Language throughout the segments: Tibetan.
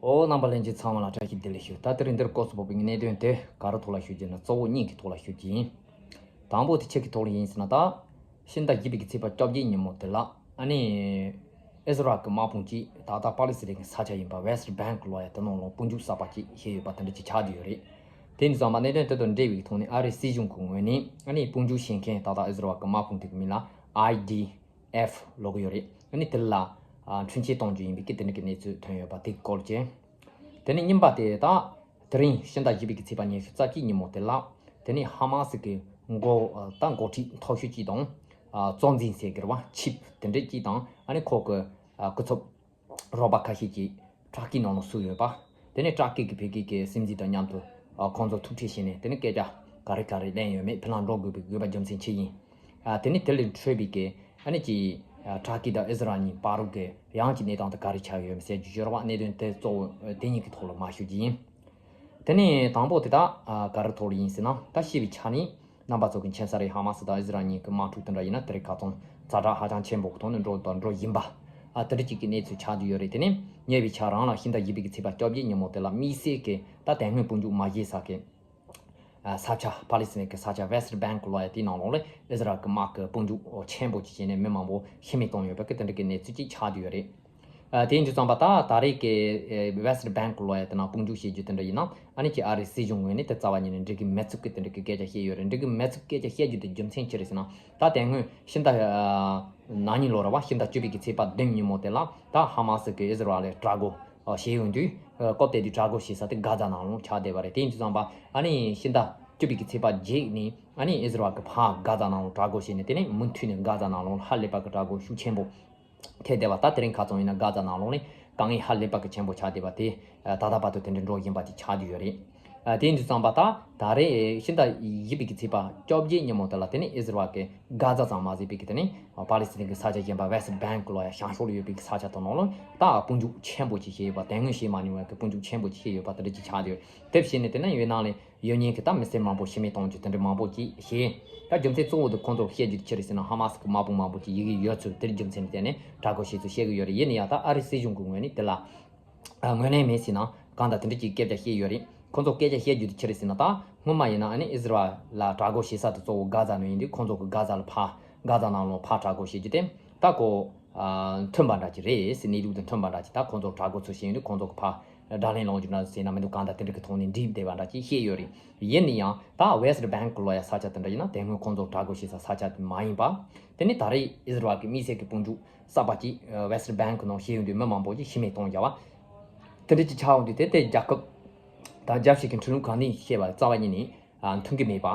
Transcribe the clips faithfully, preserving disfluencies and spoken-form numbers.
ཨོ། རྣམ་པ་ལྷན་རྒྱས་ཚང་མ་ལ་བཀྲ་ཤིས་བདེ་ལེགས་ཞུ། ད་དེ་རིང་འདིར་སྐོར་སུ་བབས་པའི་གནད་དོན་དེ་ག་རེ་ཐོག་ལ་ཞུ་རྒྱུ་ན། གཙོ་བོ་གཉིས་ཀྱི་ཐོག་ལ་ཞུ་རྒྱུ་ཡིན། དང་པོ་དེ་ཆེད་ཀྱི་ཐོག་ལ་ཡིན་ཟེར་ན། ད་ཕྱི་ཟླ་བཞི་པའི་གི་ཚེས་པ་བཅོ་བརྒྱད་ཉིན་མོ་དེ་ལ་ཨ་ནི་ཨི་ཟི་རལ་གྱི་དམག་དཔུང་གིས་ད་ལྟ་པ་ལི་སི་ཐན་གྱི་ས་ཆ་ཡིན་པ་West Bank ལོ་ཡ་དེ་ནང་ལ་དཔུང་འཇུག་གསར་པ་ཅིག་བྱས་ཡོད་པ་དེ་འདྲ་ཅིག་ཆགས་བསྡད་ཡོད་རེད། དེ་ཡིན་དུས་ཙམ་པ་གནད་དོན་དེ་དང་འབྲེལ་བའི་ཐོག་ནས་ཨ་རིའི་སྲིད་གཞུང་གི་ངོས་ནས་ཨ་ནི་དཔུང་འཇུག་བྱེད་མཁན་ད་ལྟ་ཨི་ཟི་རལ་གྱི་དམག་དཔུང་དེ་གི་མིང་ལ་ཨའི་ཌི་ཨེཕ་ལབ་ཀྱི་ཡོད་རེད། ཨ་ནི་དེ་ལ་ཨ་འཁྲུན་ཆོད་གཏོང་རྒྱུ་ཡིན་པའི་གི་དེ་འདྲ་གི་གནས་ཚུལ་ཐོན་ཡོད་པ་དེ་གི་སྐོར་བྱས། དེ་ནས་གཉིས་པ་དེ་ད་དེ་རིང་ཕྱི་ཟླ་བཞི་པའི་གི་ཚེས་པ་ཉི་ཤུ་རྩ་གཅིག་ཉིན་མོ་དེ་ལ་དེ་ནས་ཧ་མ་སི་གི་འགོ་ད་འགོ་ཁྲིད་མཐོ་ཤོས་གཅིག་དང་ཨ་གཙོ་འཛིན་ཟེར་གི་རེད་བ། ཆིཕ་དེ་འདྲ་གཅིག་དང་ཨ་ནི་ཁོ་གི་ཨ་སྐུ་ཚབ་རོགས་པ་ཁ་ཤས་ཀྱིས་ཏྲ་ཀི་ནང་ལ་བསུ་ཡོད་པ། དེ་ནས་ཏྲ་ཀི་གི་བོད་སྐད་ཀྱི་སྲིད་འཛིན་དང་མཉམ་དུ་ཨ་ཁོང་ཚོ་ཐུག་འཕྲད་བྱས་ནས་དེ་ནས་སྐད་ཆ་ག་རེ་ག་རེ་གླེང་ཡོད་མེད་ཕི་ལང་འགྲོ་དགོས་པའི་དགོས་པ་རྒྱུ་མཚན་ཅི་ཡིན། ཨ་དེ་ནས་དེ་ལས་འཕྲོས་པའི་གི་ཨ་ནི་ཀྱི་ཨ་ཏྲ་ཀི་དང་ཨི་ཟི་རལ་གཉིས་བར་དུ་གི་ཡང་ཀྱི་གནས་སྟངས་དེ་ག་རེ་ཆགས་ཡོད་མེད་ཟེར་རྒྱུ་ཡོད་རེད་བ། གནད་དོན་དེ་གཙོ་བོ་དེ་གཉིས་ཀྱི་ཐོག་ལ་མར་ཞུ་རྒྱུ་ཡིན། དེ་ནས་དང་པོ་དེ་དག་ཨ་ག་རེ་ཐོག་ལ་ཡིན་ཟེར་ན། ད་ཤེས་པའི་ཆ་ནས་རྣམ་པ་ཚོ་གི་མཁྱེན་གསལ་རེད། ཧ་མ་སི་དང་ཨི་ཟི་རལ་གཉིས་ཀྱི་དམག་འཁྲུག་དེ་འདྲ་ཡིན་ན་དེ་རིང་ཁ་སང་ཛ་དྲག་ཧ་ཅང་ཆེན་པོ་གི་ཐོག་ནས་འགྲོ་དང་འགྲོ་བཞིན་པ་ཨ་དེ་འདྲ་ཅིག་གི་གནས་ཚུལ་ཆགས་བསྡད་ཡོད་རེད། དེ་ནས་ཉེ་བའི་ཆར་རང་ལ་ཕྱི་ཟླ་བཞི་པའི་གི་ཚེས་པ་བཅོ་བརྒྱད་ཉིན་མོ་དེ་ལ་དམིགས་བསལ་གྱི་ད་དེ་སྔོན་དཔུང་འཇུག་མ་བྱས་ས་གི་ཨ་ས་ཆ་པ་ལི་སི་ཐན་གྱི་ས་ཆ་West Bank ལོ་ཡ་དེའི་ནང་ལོགས་ལ་ཨི་ཟི་རལ་གྱི་དམག་གི་དཔུང་འཇུག་ཆེན་པོ་ཅིག་བྱས་ནས་མི་མང་པོ་ཤི་རྨས་བཏང་ཡོད་པ་གི་དེ་འདྲ་གི་གནས་ཚུལ་ཅིག་ཆགས་བསྡད་ཡོད་རེད། ཨ་དེ་ཡིན་དུས་ཙམ་པ་ད་ད་རེས་ཀྱི་ཨེ་West Bank ལོ་ཡ་དེ་ནང་དཔུང་འཇུག་བྱེད་རྒྱུ་དེ་འདྲ་ཡིན་ན། ཨ་ནི་ཀྱི་ཨ་རིའི་སྲིད་གཞུང་ངོས་ནས་དེ་རྩ་བ་ཉིད་ནས་འགྲིག་གི་མེད་ཚུལ་གྱི་དེ་འདྲ་གི་སྐད་ཆ་བཤད་ཡོད་རེད། འགྲིག་གི་མེད་ཚུལ་སྐད་ཆ་བཤད་རྒྱུ་དེ་རྒྱུ་མཚན་ཅི་རེད་ཟེར་ན། ད་དེ་སྔོན་ཕྱི་ཟླ་ཨ་ན་ནིང་ལོ་རེད་བ། ཕྱི་ཟླ་བཅུ་པའི་གི་ཚེས་པ་བདུན་ཉིན་མོ་དེ་ལ་ད་ཧ་མ་སི་གི་ཨི་ཟི་རལ་ལ་དྲག་རྒོལ་ཨ་བྱས་ཡོང་དུས། ཨ་སྐབས་དེ་དུས་དྲག་རྒོལ་བྱེད་ས་དེ་གྷ་ཛ་ནང་ལོགས་ཆགས་བསྡད་པ་རེད། དེ་ཡིན་དུས་ཙམ་པ་ཨ་ནི་ཕྱི་ཟླ་བཅུ་པའི་གི་ཚེས་པ་བརྒྱད་ནས་ཨ་ནི་ཨི་ཟི་རལ་གི་ཕར་གྷ་ཛ་ནང་ལོགས་དྲག་རྒོལ་བྱས་ནས། དེ་ནས་མུ་མཐུད་ནས་གྷ་ཛ་ནང་ལོགས་ཧ་ལས་པ་གི་དྲག་རྒོལ་ཤུགས་ཆེན་པོ་ཐེབས་བསྡད་པ། ད་དེ་རིང་ཁ་སང་ཡིན་ན་གྷ་ཛ་ནང་ལོགས་ནས་དཀའ་ངལ་ཧ་ལས་པ་གི་ཆེན་པོ་ཆགས་བསྡད་པ་དེ་ད་ལྟ་བར་དུ་དེ་འདྲ་འགྲོ་བཞིན་པ་དེ་ཆགས་བསྡད་ཡོད་རེད། ཨ་དེ་ཡིན་དུས་ཙམ་པ་ད་ད་རེས་ཕྱི་ཟླ་བཞི་པའི་གི་ཚེས་པ་བཅོ་བརྒྱད་ཉིན་མོ་དེ་ལ་དེ་ནས་ཨི་ཟི་རལ་གི་གྷ་ཛ་ཙམ་མ་ཟད་པའི་གི་དེ་ནས་པ་ལི་སི་ཐན་གི་ས་ཆ་གཞན་པ་West Bank ལོ་ཡ་བྱང་ཕྱོགས་ལ་ཡོད་པའི་གི་ས་ཆ་དེ་ནང་ལ་ད་དཔུང་འཇུག་ཆེན་པོ་ཅིག་བྱས་ཡོད་པ། དེ་སྔོན་བྱས་མ་མྱོང་བའི་གི་དཔུང་འཇུག་ཆེན་པོ་ཅིག་བྱས་ཡོད་པ་དེ་འདྲ་ཅིག་ཆགས་བསྡད་ཡོད། དེ་བྱས་ནས་དེ་ནས་ཡུན་ནན་ལ་ཡོད་མཁན་གི་ད་མི་སེར་མང་པོ་ཤི་རྨས་གཏོང་རྒྱུ་དེ་འདྲ་མང་པོ་ཅིག་བྱས། ད་རྒྱུ་མཚན་གཙོ་བོ་དེ་ཁོང་ཚོར་བཤད་རྒྱུ་དེ་ཅི་རེད་ཟེར་ན། ཧ་མ་སི་གི་དམག་དཔུང་མང་པོ་ཅིག་ཡི་གེ་ཡོད་ཚུལ་དེར་རྒྱུ་མཚན་བརྟེན་ནས་དྲག་རྒོལ་བྱས་ཚུལ་བཤད་གི་ཡོད་རེད། ཡིན་ན་ཡང་ད་ཨ་རིའི་སྲིད་གཞུང་གི་ངོས་ནས་དེ་ལ་ཨ་ངོས་ལེན་མེད་ཟེར་ན་གང་ལྟར་དེ་འདྲ་ཅིག་སྐད་ཆ་བཤད་ཡོད་རེད། ཁོང་ཚོ་སྐད་ཆ་བཤད་རྒྱུ་དེ་ཅི་རེད་ཟེར་ན། ད་སྔོན་མ་ཡིན་ན་ཨ་ནི་ཨི་ཟི་རལ་ལ་དྲག་རྒོལ་བྱེད་ས་དེ་གཙོ་བོ་གྷ་ཛ་ནང་ཡིན་དུས། ཁོང་ཚོ་གི་གྷ་ཛ་ལ་ཕར་གྷ་ཛ་ནང་ལོགས་ཕར་དྲག་རྒོལ་བྱེད་རྒྱུ་དེ་ད་ཁོ་ཨ་མཐུན་པ་འདྲ་ཅིག་རེད་ཟེར། གནས་ལུགས་དང་མཐུན་པ་འདྲ་ཅིག་ད་ཁོང་ཚོ་དྲག་རྒོལ་ཚུལ་བྱས་ཡོང་དུས་ཁོང་ཚོ་གི་ཕར་དགྲ་ལན་སློང་རྒྱུ་འདྲ་ཟེར་ན་མི་འདུག་གང་ལྟར་དེ་འདྲ་གི་ཐོག་ནས་འགྲིག་བསྡད་པ་འདྲ་ཅིག་བཤད་ཡོད་རེད། ཡིན་ན་ཡང་ད་West Bank ལོ་ཡ་ས་ཆ་དེ་འདྲ་ཡིན་ན་དེ་སྔོན་ཁོང་ཚོ་དྲག་རྒོལ་བྱེད་ས་ས་ཆ་དེ་མ་ཡིན་པ། དེ་ནས་ད་རེས་ཨི་ཟི་རལ་གི་དམིགས་བསལ་གྱི་དཔུང་འཇུག་གསར་པ་ཅིག་West Bank ནང་བྱས་ཡོང་དུས་མི་མང་པོ་ཅིག་ཤི་རྨས་གཏོང་བཞག་པ་དེ་འདྲ་ཅིག་ཆགས་ཡོང་དུས། དེ་དེ་རྒྱལ་ཁབ་དང་རྒྱལ་སྤྱི་གི་འཕྲིན་ལུགས་གང་ནས་བཤད་པ་རྩ་བ་ཉིད་ནས་ཨ་མཐུན་གྱི་མེད་པ།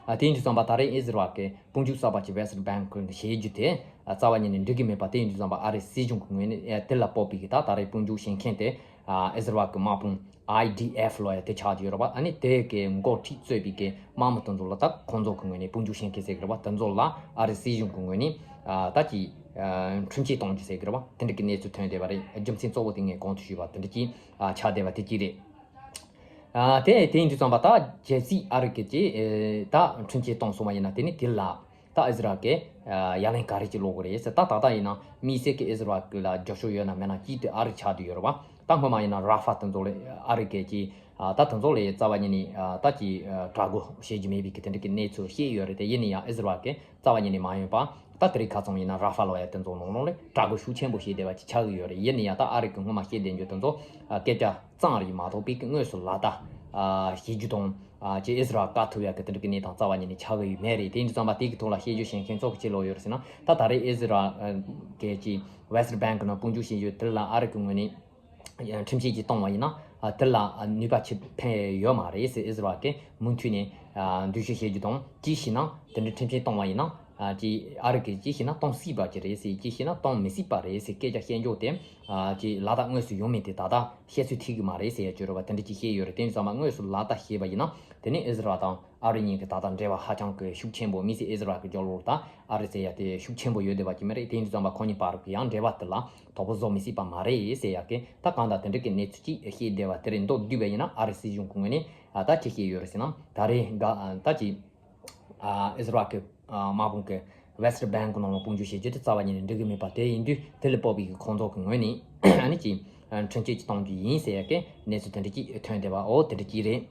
ཨ་དེ་ཡིན་དུས་ཙམ་པ་ད་རེས་ཨི་ཟི་རལ་གྱི་དཔུང་འཇུག་གསར་པ་ཅིག་West Bank བྱེད་རྒྱུ་དེ་ཨ་རྩ་བ་ཉིད་ནས་འགྲིག་གི་མེད་པ། དེ་ཡིན་དུས་ཙམ་པ་ཨ་རིའི་སྲིད་གཞུང་གི་ངོས་ནས་ཨ་དེ་ལ་དཔག་པའི་གི་ད་ད་རེས་དཔུང་འཇུག་བྱེད་མཁན་དེ་ཨ་ཨི་ཟི་རལ་གྱི་དམག་དཔུང་ཨའི་ཌི་ཨེཕ་ལོ་ཡ་དེ་ཆགས་ཀྱི་ཡོད་རེད་བ། ཨ་ནི་དེ་གི་འགོ་ཁྲིད་གཙོས་པའི་གི་དམག་མི་དེ་ཚོ་ལ་ད་ཁོང་ཚོ་གི་ངོས་ནས་དཔུང་འཇུག་བྱེད་མཁན་ཟེར་གི་རེད་བ། དེ་ཚོ་ལ་ཨ་རིའི་སྲིད་གཞུང་གི་ངོས་ནས་ཨ་ད་ཀྱི་ཨ་འཁྲུན་ཆོད་གཏོང་རྒྱུ་ཟེར་གི་རེད་བ། དེ་འདྲ་གི་གནས་ཚུལ་ཐོན་བསྡད་པ་རེད། རྒྱུ་མཚན་གཙོ་བོ་དེ་ངས་གོང་དུ་ཞུས་པ་དེ་འདྲ་ཅིག་ཨ་ཆགས་བསྡད་པ་དེ་གཅིག་རེད། ཨ་དེ་དེ་ཡིན་དུས་ཙམ་པ་ད་གལ་སྲིད་ཨ་རི་གིས་ཀྱི་ཨེ་ད་འཁྲུན་ཆོད་གཏོང་སོང་བ་ཡིན་ན། དེ་ནི་དེ་ལ་ད་ཨི་ཟི་རལ་གྱིས་ཨ་ཡ་ལན་ག་རེ་ཅིག་སློག་གི་རེད་ཟེར། ད་ད་ལྟ་ཡིན་ན་དམིགས་བསལ་གྱི་ཨི་ཟི་རལ་ལ་རྒྱབ་སྐྱོར་ཡོད་ན་མེད་ན་གཅིག་དེ་ཨ་རི་ཆགས་བསྡད་ཡོད་རེད་བ། ད་སྔོན་མ་ཡིན་ན་ར་ཧྥ་དེ་ཚོ་ལ་ཨ་རི་གིས་ཀྱི་ཨ་ད་དེ་ཚོ་ལ་རྩ་བ་ཉིད་ནས་ཨ་ད་ཀྱི་ཨ་དྲག་རྒོལ་བྱེད་རྒྱུ་མེད་པའི་གི་དེ་འདྲ་གི་གནས་ཚུལ་བཤད་ཡོད་རེད། དེ་ཡིན་ན་ཡང་ཨི་ཟི་རལ་གྱིས་རྩ་བ་ཉིད་ནས་མ་ཡོང་པ། ད་དེ་རིང་ཁ་སང་ཡིན་ན་ར་ཧྥ་ལོ་ཡ་དེ་ཚོ་ནང་ལོགས་ལ་དྲག་རྒོལ་ཤུགས་ཆེན་པོ་བྱས་བསྡད་པ་ཅིག་ཆགས་ཀྱི་ཡོད་རེད། ཡིན་ན་ཡང་ད་ཨ་རི་གི་སྔོན་མ་བཤད་བསྡད་རྒྱུ་དེ་ཚོ་ཨ་སྐད་ཆ་གཙང་རེད་མ་གཏོགས་པའི་གི་དངོས་སུ་ལག་བསྟར་ཨ་བྱེད་རྒྱུ་དང་ཨ་ཅིག་ཨི་ཟི་རལ་བཀག་ཐུབ་ཡ་གི་དེ་འདྲ་གི་གནས་སྟངས་རྩ་བ་ཉིད་ནས་ཆགས་ཀྱི་ཡོད་མེད་རེད། དེ་ཡིན་དུས་ཙམ་པ་དེ་གི་ཐོག་ལ་བཤད་རྒྱུ་བྱེད་མཁན་ཚོ་གི་ཅི་ལོག་ཡོད་རེད་ཟེར་ན། ད་ད་རེས་ཨི་ཟི་རལ་གྱི་ཅིག་West Bank ནང་དཔུང་འཇུག་བྱེད་རྒྱུ་དེ་ལ་ཨ་རི་གི་ངོས་ནས་ཁྲིམས་ཆད་ཅིག་བཏང་བ་ཡིན་ན་ཨ་དེ་ལ་ཨ་ནུས་པ་ཆེ་ཕན་ཡོད་མ་རེད་ཟེར། ཨི་ཟི་རལ་གྱིས་མུ་མཐུད་ནས་ཨ་འགྲེལ་བཤད་བྱེད་རྒྱུ་དང་། ཅིག་བྱས་ན་དེ་འདྲའི་ཁྲིམས་ཆད་བཏང་བ་ཡིན་ན་ཨ་ཅིག་ཨ་རི་གིས་ཅིག་བྱས་ན་གཏོང་སྲིད་པ་ཅིག་རེད་ཟེར། ཅིག་བྱས་ན་གཏོང་མི་སྲིད་པ་རེད་ཟེར་སྐད་ཆ་བཤད་འཇོག་དེ་ཨ་ཅིག་ལག་བསྟར་དངོས་སུ་ཡོང་མིན་དེ་ད་ལྟ་བཤད་ཚོད་ཐིག་གི་མ་རེད་ཟེར་ཡ་ཅིག་ཡོད་རེད་བ། དེ་འདྲ་ཅིག་བཤད་ཡོད་རེད། དེ་ཡིན་དུས་ཙམ་པ་དངོས་སུ་ལག་བསྟར་བྱས་པ་ཡིན་ན་དེ་ནི་ཨི་ཟི་རལ་དང་ཨ་རི་གཉིས་ཀྱི་ད་ལྟ་འབྲེལ་བ་ཧ་ཅང་གི་ཤུགས་ཆེན་པོ། དམིགས་བསལ་ཨི་ཟི་རལ་གྱི་རྒྱབ་ལོགས་ལ་ད་ཨ་རི་ཟེར་ཡ་དེ་ཤུགས་ཆེན་པོ་ཡོད་བསྡད་པ་ཅིག་མ་རེད། དེ་ཡིན་དུས་ཙམ་པ་ཁོ་གཉིས་བར་གྱི་ཡང་འབྲེལ་བ་དེ་ལ་དོ་ཕོག་བཟོ་མི་སྲིད་པ་མ་རེད་ཟེར་ཡ་གི་ད་གང་ལྟར་དེ་འདྲ་གི་གནས་ཚུལ་ཅིག་བཤད་བསྡད་པ་དེ་རེད། མདོར་བསྡུས་པ་ཡིན་ན་ཨ་རི་སྲིད་གཞུང་གི་ངོས་ནས་ཨ་ད་ཅི་བཤད་ཡོད་རེད་ཟེར་ན། ད་རེས་འགའ་ཨ་ད་ཅི་ཨ་ཨི་ཟི་རལ་གྱི་ཨ་དམག་དཔུང་གི་West Bank ནང་ལ་དཔུང་འཇུག་བྱེད་རྒྱུ་དེ་རྩ་བ་ཉིད་ནས་འགྲིག་གི་མེད་པ། དེ་ཡིན་དུས་དེ་ལ་དཔག་པའི་གི་ཁོང་ཚོ་གི་ངོས་ནས་ཨ་ནི་ཅི་ ཁྲིམས་གཅོད་ཅིག་གཏོང་རྒྱུ་ཡིན་ཟེར་ཡ་གི་གནས་ཚུལ་དེ་འདྲ་ཅིག་ཐོན་བསྡད་པ། འོ་དེ་འདྲ་ཅིག་རེད།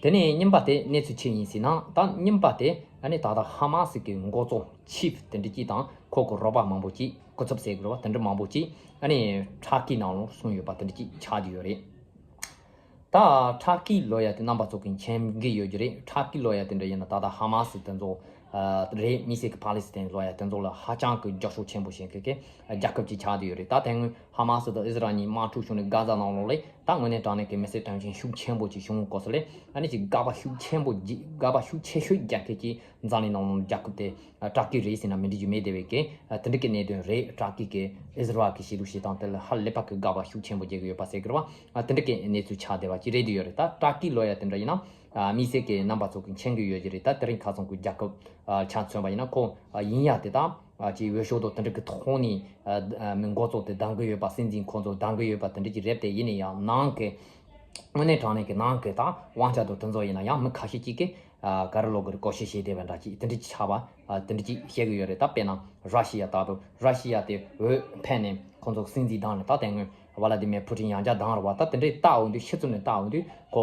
དེ་ནས་གཉིས་པ་དེ་གནས་ཚུལ་ཅི་ཡིན་ཟེར་ན། ད་གཉིས་པ་དེ་ཨ་ནི་ད་ལྟ་ཧ་མ་སི་གི་འགོ་གཙོ་ཆིབ་དེ་འདྲ་ཅིག་དང་ཁོ་གི་རོགས་པ་མང་པོ་ཅིག་སྐུ་ཚབ་ཟེར་དགོས་རེད་པ། དེ་འདྲ་མང་པོ་ཅིག་ཨ་ནི་ཊར་ཀི་ནང་ལོགས་སོང་ཡོད་པ་དེ་འདྲ་ཅིག་ཆགས་བསྡད་ཡོད་རེད། ད་ཊར་ཀི་ལོ་ཡ་དེ་རྣམ་པ་ཚོ་གི་མཁྱེན་གྱི་ཡོད་ཀྱི་རེད། ཊར་ཀི་ལོ་ཡ་དེ་འདྲ་ཡིན་ན་ད་ལྟ་ཧ་མ་སི་དེ་ཚོ་ཨ་རེད། དམིགས་བསལ་གྱི་ཕ་ལི་སི་ཐན་ལོ་ཡ་དེ་ཚོ་ལ་ཧ་ཅང་གི་རྒྱབ་སྐྱོར་ཆེན་པོ་བྱེད་མཁན་གྱི་རྒྱལ་ཁབ་ཅིག་ཆགས་བསྡད་ཡོད་རེད། ད་དེ་སྔོན་ཧ་མ་སི་དང་ཨི་སི་རལ་གཉིས་དམག་འཁྲུག་བྱུང་ནས་གྷ་ཛ་ནང་ལོགས་ལ་ད་དངོས་གནས་དྲང་གནས་ཀྱི་མི་བསད་དོན་རྐྱེན་ཤུགས་ཆེན་པོ་ཅིག་བྱུང་སྐབས་སུ་ལ་ཨ་ནི་ཅིག་དགག་པ་ཤུགས་ཆེན་པོ་བགྱི་དགག་པ་ཤུགས་ཆེ་ཤོས་རྒྱག་མཁན་གྱི་འཛམ་གླིང་ནང་ལོགས་རྒྱལ་ཁབ་དེ་ཨ་ཊར་ཀི་རེད་ཟེར་ན་མི་འགྲིག་རྒྱུ་མེད་བསྡད་པའི་གི་ཨ་དེ་འདྲ་གི་གནད་དོན་རེད། ཊར་ཀི་གི་ཨི་སི་རལ་གི་བྱེད་ལུགས་བྱེད་སྟངས་དེ་ལ་ཧ་ལས་པ་གི་དགག་པ་ཤུགས་ཆེན་པོ་རྒྱག་གི་ཡོད་པ་ཟེར་གི་རེད་པ། ཨ་དེ་འདྲ་གི་གནས་ཚུལ་ཆགས་བསྡད་པ་ཅིག་རེད་འདུག་ཡོད་རེད། ད་ཊར་ཀི་ལོ་ཡ་དེ་འདྲ་ཡིན་ན་ཨ་དམིགས་བསལ་གི་རྣམ་པ་ཚོ་གི་མཁྱེན་གི་ཡོད་ཀྱི་རེད། ད་དེ་རིང་ཁ་སང་གི་རྒྱལ་ཁབ་ཨ་ཆ་མཚོན་པ་ཡིན་ན་ཁོ་ཨ་ཡིན་ཡ་དེ་ད་ཨ་ཅིག་འོས་ཤོག་དང་དེ་འདྲ་གི་ཐོག་ནས་ཨ་མི་འགོ་གཙོ་དེ་གདམ་གི་ཡོད་པ། སྲིད་འཛིན་ཁོང་ཚོ་གདམ་གི་ཡོད་པ་དེ་འདྲ་ཅིག་རེད་དེ། ཡིན་ན་ཡང་ནང་གི་དངོས་གནས་དྲང་གནས་ཀྱི་ནང་གི་ད་དབང་ཆ་དང་དེ་ཚོ་ཡིན་ན་ཡང་མི་ཁ་ཤས་ཅིག་གིས་ཨ་ག་རེ་ལབ་དགོས་རེད། བཀོལ་སྤྱོད་བྱས་བསྡད་པ་འདྲ་ཅིག་དེ་འདྲ་ཅིག་ཆགས་པ་ཨ་དེ་འདྲ་ཅིག་བཤད་ཀྱི་ཡོད་རེད། ད་དཔེར་ན་ར་ཤི་ཡ། ད་དུང་ར་ཤི་ཡ་དེ་འོས་འཕེན་ནས་ཁོང་ཚོ་སྲིད་འཛིན་བདམས་ནས་ད་དེ་སྔོན་ཝ་ལ་ཏི་མེར་ཕུ་ཊིན་ཡང་བསྐྱར་བདམས་རེད་པ། ད་དེ་འདྲའི་བལྟ་འོང་དུས་ཕྱི་ཚུལ་ནས་བལྟ་འོང་དུས་ཁོ་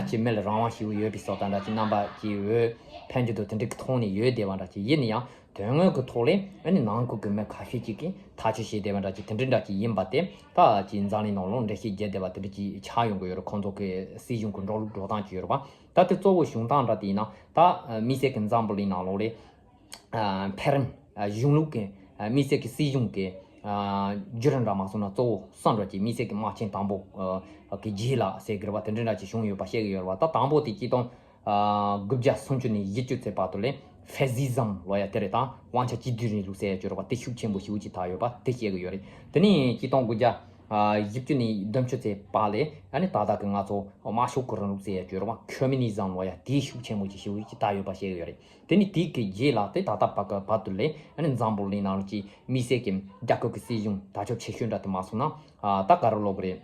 ཅིག་མི་ལ་རང་དབང་ཞེ་པོ་ཡོད་པའི་བཟོ་ལྟ་འདྲ་ཅིག་རྣམ་པ་ཅིག་འོས་འཕེན་རྒྱུ་དང་དེ་འདྲའི་ཐོག་ནས་ཡོད་བསྡད་པ་འདྲ་ཅིག་ཡིན་ན་ཡང་དོན་དངོས་ཀྱི་ཐོག་ལས་ཨ་ནི་ནང་ཁུལ་གྱི་མི་ཁ་ཤས་ཅིག་གིས་ཐག་གཅོད་བྱས་བསྡད་པ་འདྲ་ཅིག་དེ་འདྲ་འདྲ་ཅིག་ཡིན་པ་དེ་ད་ཅིག་འཛམ་གླིང་ནང་ལོགས་འགྲེལ་བཤད་བརྒྱབ་བསྡད་པ་དེ་འདྲ་ཅིག་ཆགས་ཡོང་གི་ཡོད་རེད། ཁོང་ཚོ་གི་སྲིད་གཞུང་གི་འགྲོ་ལུགས་འགྲོ་སྟངས་ཅིག་ཡོད་རེད་པ། ད་དེ་གཙོ་བོ་བྱུང་སྟངས་འདྲ་དེ་ཡིན་ན་ད་དམིགས་བསལ་གྱི་འཛམ་བུ་གླིང་ནང་ལོགས་ལས་ཨ་འཕེལ་རིམ་ཨ་གཞུང་ལུགས་ཀྱི་ཨ་དམིགས་བསལ་གྱི་སྲིད་གཞུང་གི་ཨ་བརྒྱུད་རིམ་འདྲ་མ་སོང་ན་གཙོ་བོ་གསུམ་འདྲ་ཅིག་དམིགས་བསལ་གྱི་དམག་ཆེན་དང་པོ་ཨ་གི་རྗེས་ལ་ཟེར་གི་རེད་པ། དེ་འདྲ་འདྲ་ཅིག་བྱུང་ཡོད་པ་བཤད་གི་ཡོད་རེད་པ། ད་དང་པོ་དེ་སྤྱི་སྟོང་ཨ་དགུ་བརྒྱ་སུམ་ཅུ་ནས་བཞི་བཅུ་ཚེས་བར་དུ་ལས་ཧྥེ་ཟི་ཛམ་ལབ་ཡ་དེ་རེད། ད་དབང་ཆ་གཅིག་སྡུད་རིང་ལུགས་ཟེར་ཡ་ཅིག་ཡོད་རེད་པ། དེ་ཤུགས་ཆེན་པོ་ཞེ་པོ་ཅིག་དར་ཡོད་པ་དེ་བཤད་གི་ཡོད་རེད། དེ་ནས་སྤྱི་སྟོང་དགུ་བརྒྱ་ཨ་བཞི་བཅུ་ནས་བདུན་ཅུ་ཚེས་བར་ལས་ཨ་ནི་ད་ལྟ་གི་ང་ཚོ་དམར་ཤོག་གི་རིང་ལུགས་ཟེར་ཡ་ཅིག་ཡོད་རེད་པ། ཁོ་མུ་ནི་ཛམ་ལབ་ཡ་དེ་ཤུགས་ཆེན་པོ་ཅིག་ཞེ་པོ་ཅིག་དར་ཡོད་པ་བཤད་གི་ཡོད་རེད། དེ་ནི་དེའི་གི་རྗེས་ལ་དེ་ད་ལྟ་བར་གི་བར་དུ་ལས་ཨ་ནི་འཛམ་བུ་གླིང་ནང་ལོགས་ཀྱི་དམིགས་བསལ་གྱི་རྒྱལ་ཁབ་ཀྱི་སྲིད་གཞུང་དར་ཁྱབ་ཆེ་ཤོས་འདྲ་དེ་མ་སོང་ན་ཨ་ད་ག་རེ་ལབ་དགོས་རེད།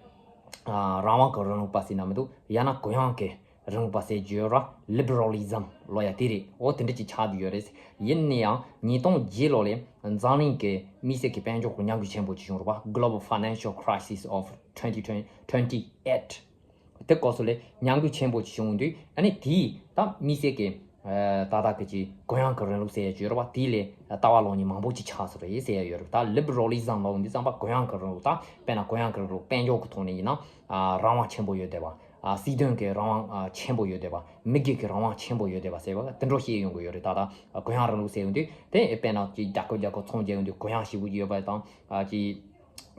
ཨ་རང་དབང་གི་རིང་ལུགས་པ་ཟེར་ན་མི་འདུག་ཡང་ན་གུ་ཡངས་ཀྱི་རིང་ལུགས་པ་ཟེར་རྒྱུ་ཡོད་ར། ལི་བྷི་རལ་ལི་ཛམ་ལབ་ཡ་དེ་རེད། འོ་དེ་འདྲ་ཅིག་ཆགས་བསྡད་ཡོད་རེད། ཡིན་ན་ཡང་ཉིས་སྟོང་བརྒྱད་ལོ་ལས་འཛམ་གླིང་གི་དམིགས་བསལ་གྱི་དཔལ་འབྱོར་གྱི་ཉམས་རྒུད་ཆེན་པོ་ཅིག་བྱུང་རེད་པ། Global Financial Crisis of twenty twenty-eight དེ་སྐབས་སུ་ལས་ཉམས་རྒུད་ཆེན་པོ་ཅིག་བྱུང་དུས་ཨ་ནི་དེས་ད་དམིགས་བསལ་གྱི་ཨ་ད་ལྟ་གི་ཅིག་གུ་ཡངས་ཀྱི་རིང་ལུགས་ཟེར་ཡ་ཅིག་ཡོད་རེད་པ། དེ་ལས་ལྟ་བ་ལོག་མཁན་མང་པོ་ཅིག་ཆགས་སོང་རེད་ཟེར་ཡ་ཡོད་རེད། ད་ལི་བྷི་རལ་ལི་ཛམ་ལབ་དུས་ཙམ་པ་གུ་ཡངས་ཀྱི་རིང་ལུགས། ད་དཔེར་ན་གུ་ཡངས་ཀྱི་རིང་ལུགས་དཔལ་འབྱོར་གྱི་ཐོག་ནས་ཡིན་ན་ཨ་རང་དབང་ཆེན་པོ་ཡོད་བསྡད་པ། ཨ་སྲིད་དོན་གྱི་རང་དབང་ཨ་ཆེན་པོ་ཡོད་བསྡད་པ། མི་སྒེར་གྱི་རང་དབང་ཆེན་པོ་ཡོད་བསྡད་པ་ཟེར་བ་དེ་འདྲ་བཤད་ཡོང་གི་ཡོད་རེད། ད་ལྟ་གུ་ཡངས་རིང་ལུགས་ཟེར་ཡོང་དུས་དེ་དཔེར་ན་ཅིག་རྒྱལ་ཁབ་རྒྱལ་ཁབ་མཚོན་བྱས་ཡོང་དུས་གུ་ཡངས་ཞེ་པོ་ཅིག་ཡོད་པ་དང་ཨ་ཅིག་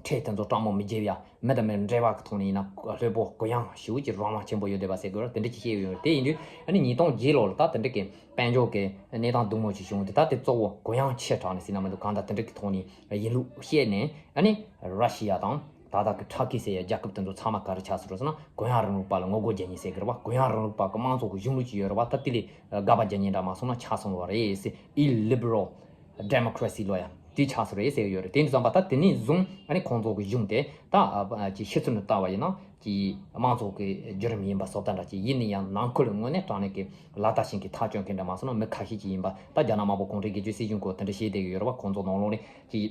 ཁྲལ་དེ་ཚོ་སྤྲང་མོ་མི་འཇལ་ཡ། མི་དང་མི་འབྲེལ་བ་གི་ཐོག་ནས་ཡིན་ན་ལྷོད་པོ་གུ་ཡངས་ཞེ་པོ་ཅིག་རང་དབང་ཆེན་པོ་ཡོད་བསྡད་པ་ཟེར་དགོས་རེད། དེ་འདྲ་ཅིག་བཤད་ཡོད་རེད། དེ་ཡིན་དུས་ཨ་ནི་ཉིས་སྟོང་བརྒྱད་ལོ་ལ་ད་དེ་འདྲ་གི་དཔལ་འབྱོར་གི་གནས་སྟངས་སྡུག་མོ་ཅིག་བྱུང་དུས་ད་དེ་གཙོ་བོ་གུ་ཡངས་ཆེ་དྲགས་ནས་ཟེར་ན་མི་འདུག་གང་ལྟར་དེ་འདྲ་གི་ཐོག་ནས་ཡིན་ལུགས་བཤད་ནས་ཨ་ནི་ར་ཤི་ཡ་དང་ད་ལྟ་གི་ཊར་ཀི་ཟེར་ཡ་རྒྱལ་ཁབ་དེ་ཚོ་ཚང་མ་ག་རེ་ཆགས་སོང་རེད་ཟེར་ན་གུ་ཡངས་རིང་ལུགས་པ་ལ་ངོ་རྒོལ་རྒྱག་མཁན་ཟེར་གི་རེད་པ། གུ་ཡངས་རིང་ལུགས་པ་གི་དམངས་གཙོ་གི་གཞུང་ལུགས་ཅིག་ཡོད་རེད་པ། ད་དེ་ལས་དགག་པ་རྒྱག་མཁན་འདྲ་མ་སོང་ན་ཆགས་སོང་བ་རེད་ཟེར། Illiberal democracy ལབ་ཡ་དེ་ཆགས་སོང་རེད་ཟེར་གི་ཡོད་རེད། དེ་ཡིན་དུས་ཙམ་པ་ད་དེ་ནས་བཟུང་ཨ་ནི་ཁོང་ཚོ་གི་གཞུང་དེ་ད་ཨ་ཅིག་ཕྱི་ཚུལ་ནས་བལྟ་བ་ཡིན་ན་ཅིག་དམངས་གཙོ་གི་བརྒྱུད་རིམ་ཡིན་པ་བཟོ་ལྟ་འདྲ་ཅིག་ཡིན་ན་ཡང་ནང་ཁུལ་དངོས་གནས་དྲང་གནས་ཀྱི་ལག་བསྟར་བྱེད་མཁན་ཐག་གཅོད་མཁན་འདྲ་མ་སོང་ན་མི་ཁ་ཤས་ཅིག་ཡིན་པ། ད་རྒྱ་ནག་དམར་པོ་གུང་ཁྲན་སྒེར་གཅོད་སྲིད་གཞུང་སྐོར་དེ་འདྲ་བཤད་བསྡད་ཀྱི་ཡོད་རེད་པ། ཁོང་ཚོ་ནང་ལོགས་ནས་ཅིག་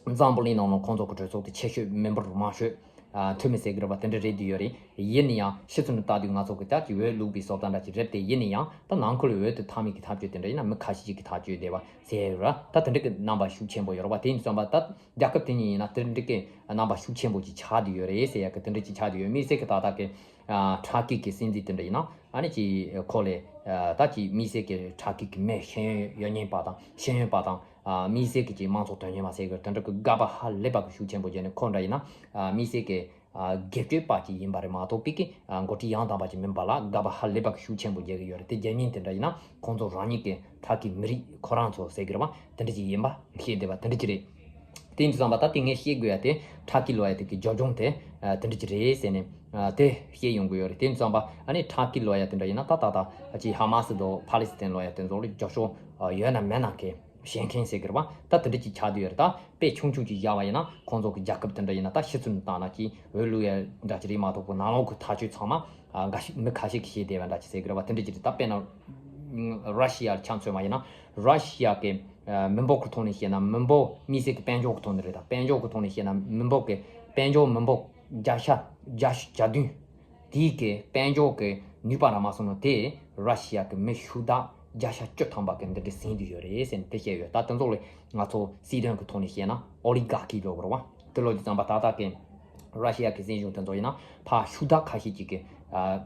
འཛམ་བུ་གླིང་ནང་ལ་ཁོང་ཚོ་གི་གྲོས་ཚོགས་དེ་ཆེ་ཤོས་མི་འབོར་མང་ཤོས་ཨ་འཐུས་མི་ཟེར་གི་རེད་པ། དེ་འདྲ་རེད་འདུག་ཡོད་རེད། ཡིན་ན་ཡང་ཕྱི་ཚུལ་ནས་ལྟ་དུས་ང་ཚོ་གི་ད་ཀྱི་འོས་བླུགས་པའི་བཟོ་ལྟ་འདྲ་ཅིག་རེད་དེ། ཡིན་ན་ཡང་ད་ནང་ཁུལ་འོས་དེ་འཐུས་མི་གི་ཐག་གཅོད་དེ་འདྲ་ཡིན་ན་མི་ཁ་ཤས་ཅིག་གི་ཐག་གཅོད་བསྡད་པ་ཟེར་ར། ད་དེ་འདྲ་གི་རྣམ་པ་ཤུགས་ཆེན་པོ་ཡོད་རེད་པ། དེ་ཡིན་དུས་ཙམ་པ་ད་རྒྱལ་ཁབ་དེ་གཉིས་ཡིན་ན་དེ་འདྲ་གི་རྣམ་པ་ཤུགས་ཆེན་པོ་ཅིག་ཆགས་བསྡད་ཡོད་རེད་ཟེར་ཡ་གི་དེ་འདྲ་ཅིག་ཆགས་བསྡད་ཡོད། དམིགས་བསལ་གི་ད་ལྟ་གི་ཨ་ཊར་ཀི་གི་སྲིད་འཛིན་དེ་འདྲ་ཡིན་ན་ཨ་ནི་ཅིག་ཁོ་ལས་ཨ་ད་ཅིག་དམིགས་བསལ་གི་ཊར་ཀི་གི་མི་ཤེས་ཡོན་ཡོད་མཁན་པ་དང་ཤེས་ཡོན་པ་དང་ཨ་དམིགས་བསལ་གི་ཅིག་དམངས་གཙོ་དོན་གཉེར་བ་ཟེར་གི་དེ་འདྲ་གི་དགག་པ་ཧ་ལས་པ་གི་ཤུགས་ཆེན་པོ་བརྒྱབ་ནས། ཁོ་འདྲ་ཡིན་ན་ཨ་དམིགས་བསལ་གི་ཨ་སྒེར་གཅོད་པ་ཅིག་ཡིན་པ་རེད་མ་གཏོགས་པའི་གི་ཨ་འགོ་ཁྲིད་ཡང་དག་པ་ཅིག་མིན་པ་ལ་དགག་པ་ཧ་ལས་པ་གི་ཤུགས་ཆེན་པོ་བརྒྱབ་གི་ཡོད་རེད། དེ་བརྒྱབ་མཁན་དེ་འདྲ་ཡིན་ན་ཁོང་ཚོ་རང་ཉིད་ཀྱི་ཊར་ཀི་མི་རིགས་ཁོ་རང་ཚོ་ཟེར་གི་རེད་པ། དེ་འདྲ་ཅིག་ཡིན་པ་བཤད་བསྡད་པ་དེ་འདྲ་ཅིག་རེད། དེ་ཡིན་དུས་ཙམ་པ་ད་དེ་ངས་བཤད་དགོས་ཡ་དེ་ཊར་ཀི་ལབ་ཡ་དེ་གི་རྒྱབ་ལྗོངས་དེ་ཨ་དེ་འདྲ་ཅིག་རེད་ཟེར་ནས་ཨ་དེ་བཤད་ཡོང་གི་ཡོད་རེད། དེ་ཡིན་དུས་ཙམ་པ་ཨ་ནི་ཊར་ཀི་ལབ་ཡ་དེ་འདྲ་ཡིན་ན་ད་ད་ད་ཅིག་ཧ་མ་སི་དང་ཕ་ལི་སི་ཐན་ལབ་ཡ་དེ་ཚོ་ལ་རྒྱབ་སྐྱོར་ཨ་ཡོད་ན་མེད་ན་གི་བཤད་མཁན་ཟེར་གི་རེད་པ། ད་དེ་འདྲ་ཅིག་ཆགས་བསྡད་ཡོད་རེད། ད་དཔེ་ཆུང་ཆུང་ཅིག་བཞག་པ་ཡིན་ན་ཁོང་ཚོ་གི་རྒྱལ་ཁབ་དེ་འདྲ་ཡིན་ན་ད་ཕྱི་ཚུལ་ནས་བལྟས་ན་ཅིག་འོས་བླུག་ཡ་འདྲ་ཅིག་རེད་མ་གཏོགས་པ་ནང་ལོགས་གི་ཐག་གཅོད་ཚང་མ་ཨ་འགའ་ཞིག་མི་ཁ་ཤས་ཀྱིས་བྱས་བསྡད་པ་འདྲ་ཅིག་ཟེར་གི་རེད་པ། དེ་འདྲ་ཅིག་རེད། ད་དཔེར་ན་ར་ཤི་ཡ་ཆ་མཚོན་པ་ཡིན་ན་ར་ཤི་ཡ་གི་ཨ་མི་འབོར་གི་ཐོག་ནས་བཤད་ན་མི་འབོར་དམིགས་བསལ་གི་དཔལ་འབྱོར་གི་ཐོག་ནས་རེད། ད་དཔལ་འབྱོར་གི་ཐོག་ནས་བཤད་ན་མི་འབོར་གི་དཔལ་འབྱོར་མི་འབོར་ བརྒྱ་ཆ་བརྒྱད་ཅུ་གྱ་བདུན་དེའི་གི་དཔལ་འབྱོར་གི་ནུས་པ་ར་མ་སོང་ན། དེ་ར་ཤི་ཡ་གི་མི་ཕྱུག་བདག་བརྒྱ་ཆ་བཅུ་ཐམ་པ་གི་འདི་འདྲ་ཟིན་དུ་ཡོད་རེད་ཟེར་ནས་དེ་བཤད་ཡོད། ད་དེ་ཚོ་ལས་ང་ཚོ་སྲིད་དོན་གི་ཐོག་ནས་བཤད་ན་ཨོ་ལི་གྷར་ཁི་ལབ་དགོས་རེད་བ། དེ་ལབ་དུས་ཙམ་པ་ད་ལྟ་གི་ར་ཤི་ཡ་གི་སྲིད་གཞུང་དེ་ཚོ་ཡིན་ན་ཕར་ཕྱུག་བདག་ཁ་ཤས་ཅིག་གི་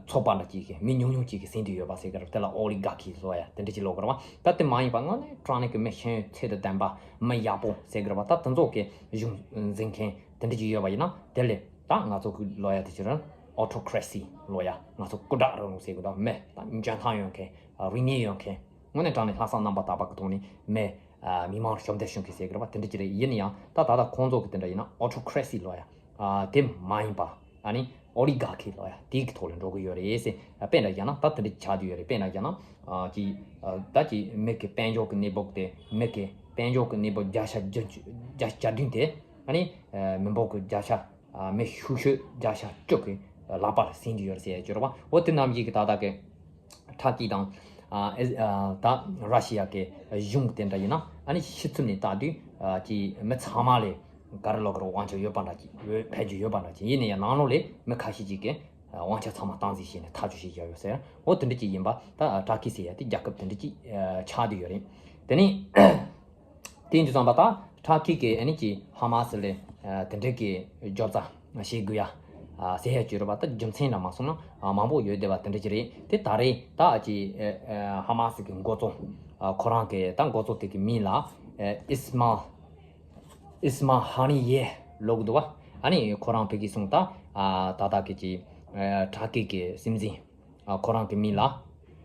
ཚོགས་པ་འདྲ་ཅིག་གི་མི་ཉུང་ཉུང་ཅིག་གི་ཟིན་དུ་ཡོད་པ་ཟེར་གི་རེད། དེ་ལ་ཨོ་ལི་གྷར་ཁི་ལབ་ཡ་དེ་འདྲ་ཅིག་ལབ་དགོས་རེད་བ། ད་དེ་མ་ཡིན་པ་དངོས་གནས་དྲང་གནས་ཀྱི་མི་ཤེས་ཡོན་ཚད་དང་ལྡན་པ་མི་ཡག་པོ་ཟེར་གི་རེད་བ། ད་དེ་ཚོ་གི་གཞུང་འཛིན་མཁན་དེ་འདྲ་ཅིག་ཡོད་པ་ཡིན་ན་དེ་ལས་ད་ང་ཚོ་གི་ལབ་ཡ་དེ་ཅི་རེད། ཨོ་ཊོ་ཀེ་རེ་སི་ལབ་ཡ། ང་ཚོ་སྐུ་དྲག་རིང་ལུགས་ཟེར་གི་འདུག་མི་ད་འཇོན་ཐང་ཡོད་མཁན། རིག་གནས་ཡོད་མཁན། དངོས་གནས་དྲང་གནས་ལྷག་བསམ་རྣམ་པར་དག་པ་གི་ཐོག་ནས་མི་མི་མང་ཞབས་འདེགས་ཞུ་མཁན་ཟེར་གི་རེད་བ། དེ་འདྲ་ཅིག་རེད། ཡིན་ན་ཡང་ད་ད་ལྟ་ཁོང་ཚོ་གི་དེ་འདྲ་ཡིན་ན་ཨོ་ཊོ་ཀེ་རེ་སི་ལབ་ཡ། དེ་མ་ཡིན་པ་ཨ་ནི་ཨོ་ལི་གྷར་ཁི་ལབ་ཡ་དེའི་གི་ཐོག་ལ་འགྲོ་གི་ཡོད་རེད་ཟེར། དཔེ་འདྲ་བཞག་ན་ད་དེ་འདྲ་ཆགས་བསྡད་ཡོད་རེད། དཔེ་འདྲ་བཞག་ན་ཅི་ད་ཅི་མི་གི་དཔལ་འབྱོར་གི་གནས་བབ་དེ། མི་གི་དཔལ་འབྱོར་གི་གནས་བབ་བརྒྱ་ཆ་བརྒྱ་ཆ་བརྒྱ་བདུན་དེ་ཨ་ནི་མི་འབོར་གི་བརྒྱ་ཆ་མི་ཤུགས་ཤོས་བརྒྱ་ཆ་བཅུ་གི་ལག་པར་ཟིན་གྱི་ཡོད་ཟེར་ཡ་ཅིག་རེད་བ། འོ་དེ་རྣམས་ཀྱིས་ད་ལྟ་གི་ཊར་ཀི་དང་ཨ་ཨེ་ཨ་ད་ར་ཤི་ཡ་གི་གཞུང་དེ་འདྲ་ཡིན་ན་ཨ་ནི་ཕྱི་ཚུལ་ནས་ལྟ་དུས་ཨ་ཅི་མི་ཚང་མ་ལས་ག་རེ་ལབ་དགོས་རེད། དབང་ཆ་ཡོད་པ་འདྲ་ཅིག་ཕལ་ཆེར་ཡོད་པ་འདྲ་ཅིག་ཡིན་ན་ཡང་ནང་ལོགས་ལས་མི་ཁ་ཤས་ཅིག་གིས་དབང་ཆ་ཚང་མ་སྟངས་འཛིན་བྱས་ནས་ཐག་གཅོད་བྱེད་ཀྱི་ཡོད་ཟེར། འོ་དེ་འདྲ་ཅིག་ཡིན་པ་ད་ཊར་ཀི་ཟེར་ཡ་དེ་རྒྱལ་ཁབ་དེ་འདྲ་ཅིག་ཆགས་བསྡད་ཡོད་རེད། དེ་ནས། དེ་ཡིན་དུས་ཙམ་པ་ད་ཊར་ཀི་གི་ཨ་ནི་ཀྱི་ཧ་མ་སི་ལ་དེ་འདྲའི་གི་འབྱོར་རྩ་བྱེད་དགོས་ཡ་ཟེར་ཡ་ཅིག་རེད་བ། ད་རྒྱུ་མཚན་འདྲ་མ་སོང་ན་མང་པོ་ཡོད་བསྡད་པ་དེ་འདྲ་ཅིག་རེད། དེ་ད་རེས་ད་ཀྱི་ཧ་མ་སི་གི་འགོ་གཙོ་ཁོ་རང་གི་ད་འགོ་གཙོ་དེ་གི་མིང་ལ་ཨིས་མཱལ་ཨིས་མཱལ་ཧ་ནི་ཡེ་ལབ་གི་འདུག་བ། ཨ་ནི་ཁོ་རང་བོད་སྐད་གསུངས་ད་ད་ད་གི་ཀྱི་ཊར་ཀི་གི་སྲིད་འཛིན། ཨ་ཁོ་རང་གི་མིང་ལ་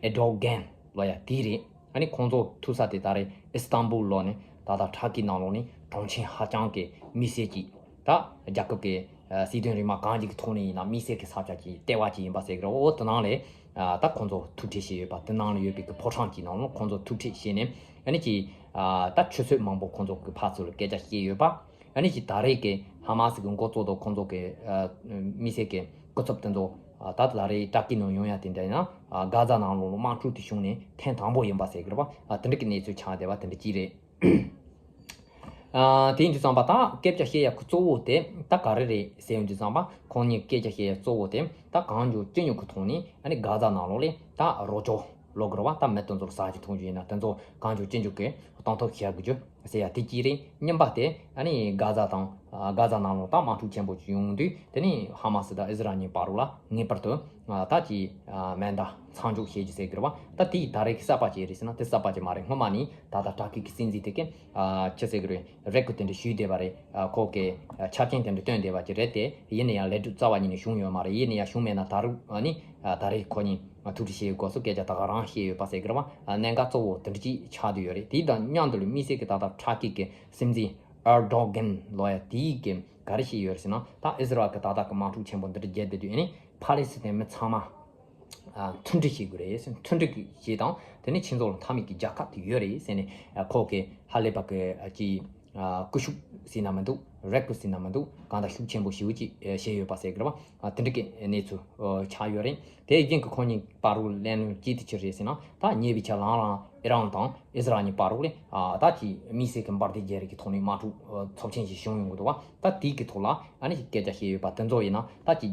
ཨེར་ཌོ་གྷན་ལབ་ཡ་དེ་རེད། ཨ་ནི་ཁོང་ཚོ་ཐུག་ས་དེ་ད་རེས་ཨི་སི་ཏན་བུལ་ལབ་ནས་ད་ལྟ་ཊར་ཀི་ནང་ལོགས་ནས་གྲོང་ཆེན་ཧ་ཅང་གི་མི་སེར་གྱི་ད་རྒྱལ་ཁབ་ཀྱི་ཨ་སྲིད་དོན་རིམ་པ་གང་ཅིག་གི་ཐོག་ནས་ཡིན་ན་མི་སེར་གྱི་ས་ཆ་གི་ལྟེ་བ་ཅིག་ཡིན་པ་ཟེར་གི་རེད། འོ་དེ་ནང་ལས་ཨ་ད་ཁོང་ཚོ་ཐུག་འཕྲད་བྱས་ཡོད་པ། དེ་ནང་ལ་ཡོད་པའི་གི་ཕོ་བྲང་གི་ནང་ལོགས་ཁོང་ཚོ་ཐུག་འཕྲད་བྱས་ནས་ཨ་ནི་ཀྱི་ཨ་ད་ཆུ་ཚོད་མང་པོ་ཁོང་ཚོ་གི་ཕར་ཚུར་ལ་སྐད་ཆ་བཤད་ཡོད་པ། ཨ་ནི་ཅིག་ད་རེས་ཀྱི་ཧ་མ་སི་གི་འགོ་གཙོ་དང་ཁོང་ཚོ་གི་ཨ་མི་སེར་གྱི་སྐུ་ཚབ་དེ་ཚོ་ཨ་ད་ད་རེས་ཊར་ཀི་ནང་ཡོང་ཡ་དེ་འདྲ་ཡིན་ན་ཨ་གྷ་ཛ་ནང་ལོགས་ལ་དམག་འཁྲུག་དེ་བྱུང་ནས་ཐེངས་དང་པོ་ཡིན་པ་ཟེར་གི་རེད་པ། ཨ་དེ་འདྲ་གི་གནས་ཚུལ་ཆགས་བསྡད་པ་དེ་འདྲ་ཅིག་རེད། ཨ་དེ་ཡིན་དུས་ཙམ་པ་ད་སྐད་ཆ་བཤད་ཡ་གི་གཙོ་བོ་དེ་ད་ག་རེ་རེད་ཟེར་ཡོང་དུས་ཙམ་པ་ཁོང་གཉིས་སྐད་ཆ་བཤད་ཡ་གཙོ་བོ་དེ་ད་གང་མགྱོགས་ཅི་མགྱོགས་གི་ཐོག་ནས་ཨ་ནི་གྷ་ཛ་ནང་ལོགས་ལ་ད་རོགས་སྐྱོར་ལབ་དགོས་རེད་བ། ད་མི་དེ་ཚོར་ཟ་རྒྱུ་འཐུང་རྒྱུ་ཡིན་ན་དེ་ཚོ་གང་མགྱོགས་ཅི་མགྱོགས་གི་གཏོང་ཐབས་བྱེད་དགོས་རྒྱུ་ཟེར་ཡ་དེ་གཅིག་རེད། གཉིས་པ་དེ་ཨ་ནི་གྷ་ཛ་དང་གྷ་ཛ་ནང་ལོགས་ད་དམག་འཁྲུག་ཆེན་པོ་ཅིག་ཡོང་དུས་དེ་ནི་ཧ་མ་སི་དང་ཨི་ཟི་རལ་གཉིས་བར་ལ་ངེས་པར་དུ་ད་ཅིག་མེ་མདའ་མཚམས་འཇོག་བྱེད་རྒྱུ་ཟེར་གི་རེད་བ། ད་དེ་ད་རེས་ཀྱི་གསར་པ་ཅིག་རེད་ཟེར་ན་དེ་གསར་པ་ཅིག་མ་རེད། སྔོན་མ་ནས་ད་ལྟ་ཊར་ཀི་གི་སྲིད་འཛིན་དེ་གིས་ཅི་ཟེར་གི་རེད། རེ་སྐུལ་དེ་འདྲ་ཞུས་བསྡད་པ་རེད། ཨ་ཁོ་གི་ཨ་ཆ་རྐྱེན་དེ་འདྲ་བཏོན་བསྡད་པ་ཅིག་རེད་དེ། ཡིན་ན་ཡང་ལས་སྒྲུབ་རྩ་བ་ཉིད་ནས་བྱུང་ཡོད་མ་རེད། ཡིན་ན་ཡང་བྱུང་མེད་ན་ད་རུང་ཨ་ནི་ཨ་ད་རེས་ཁོ་གཉིས་ཐུག་འཕྲད་བྱེད་ཡུལ་སྐོར་སུ་སྐད་ཆ་ད་ག་རང་བཤད་ཡོད་པ་ཟེར་གི་རེད་བ། ཨ་གནད་འགག་གཙོ་བོ་དེ་འདྲ་ཅིག་ཆགས་བསྡད་ཡོད་རེད། དེ་དང་མཉམ་དུ་ལ་དམིགས་བསལ་གྱི་ད་ལྟ་ཊར་ཀི་གི་སྲིད་འཛིན་ཨེར་ཌོ་གྷན་ལབ་ཡ་དེ་གིས་ག་རེ་བཤད་ཡོད་རེད་ཟེར་ན། ད་ཨི་ཟི་རལ་གྱི་ད་ལྟ་གི་དམག་འཁྲུག་ཆེན་པོ་འདི་འདྲ་བརྒྱབ་བསྡད་དུས་ཨ་ནི་ཕ་ལེ་སི་ཐན་མི་ཚང་མ། ཨ་མཐུན་སྒྲིལ་བྱེད་དགོས་རེད་ཟེར། མཐུན་སྒྲིལ་གྱི་བྱེད་དང་དེ་ནས་ཁྱེད་ཚོ་ལ་མཐའ་མའི་གི་རྒྱལ་ཁ་དེ་ཡོད་རེད་ཟེར་ནས། ཨ་ཁོ་གི་ཧ་ལས་པ་གི་ཨ་ཀྱི་ཨ་སྐུ་ཤུགས་ཟེར་ན་མི་འདུག་རེ་སྐུལ་ཟེར་ན་མི་འདུག་གང་ལྟར་ཤུགས་ཆེན་པོ་ཞེ་པོ་ཅིག་ཨ་བྱས་ཡོད་པ་ཟེར་གི་རེད་བ། ཨ་དེ་འདྲ་གི་གནས་ཚུལ་ཨ་ཆགས་ཡོད་རེད། དེ་རྐྱེན་གྱིས་ཁོ་གཉིས་བར་དུ་གླེང་སློང་ཅི་ཐུབ་ཀྱི་རེད་ཟེར་ན། ད་ཉེ་བའི་ཆར་ལའང་རང་ཨི་རན་དང་ཨི་ཟི་རལ་གཉིས་བར་དུ་ལ་ཨ་ད་ཀྱི་དམིགས་བསལ་གྱི་འབར་མདེལ་བརྒྱབ་རེས་ཀྱི་ཐོག་ནས་དམག་འཁྲུག་ཨ་ཚབས་ཆེན་ཞིག་བྱུང་ཡོང་གི་འདུག་བ། ད་དེའི་གི་ཐོག་ལ་ཨ་ནི་སྐད་ཆ་བཤད་ཡོད་པ་དེ་ཚོ་ཡིན་ན་ད་ཀྱི་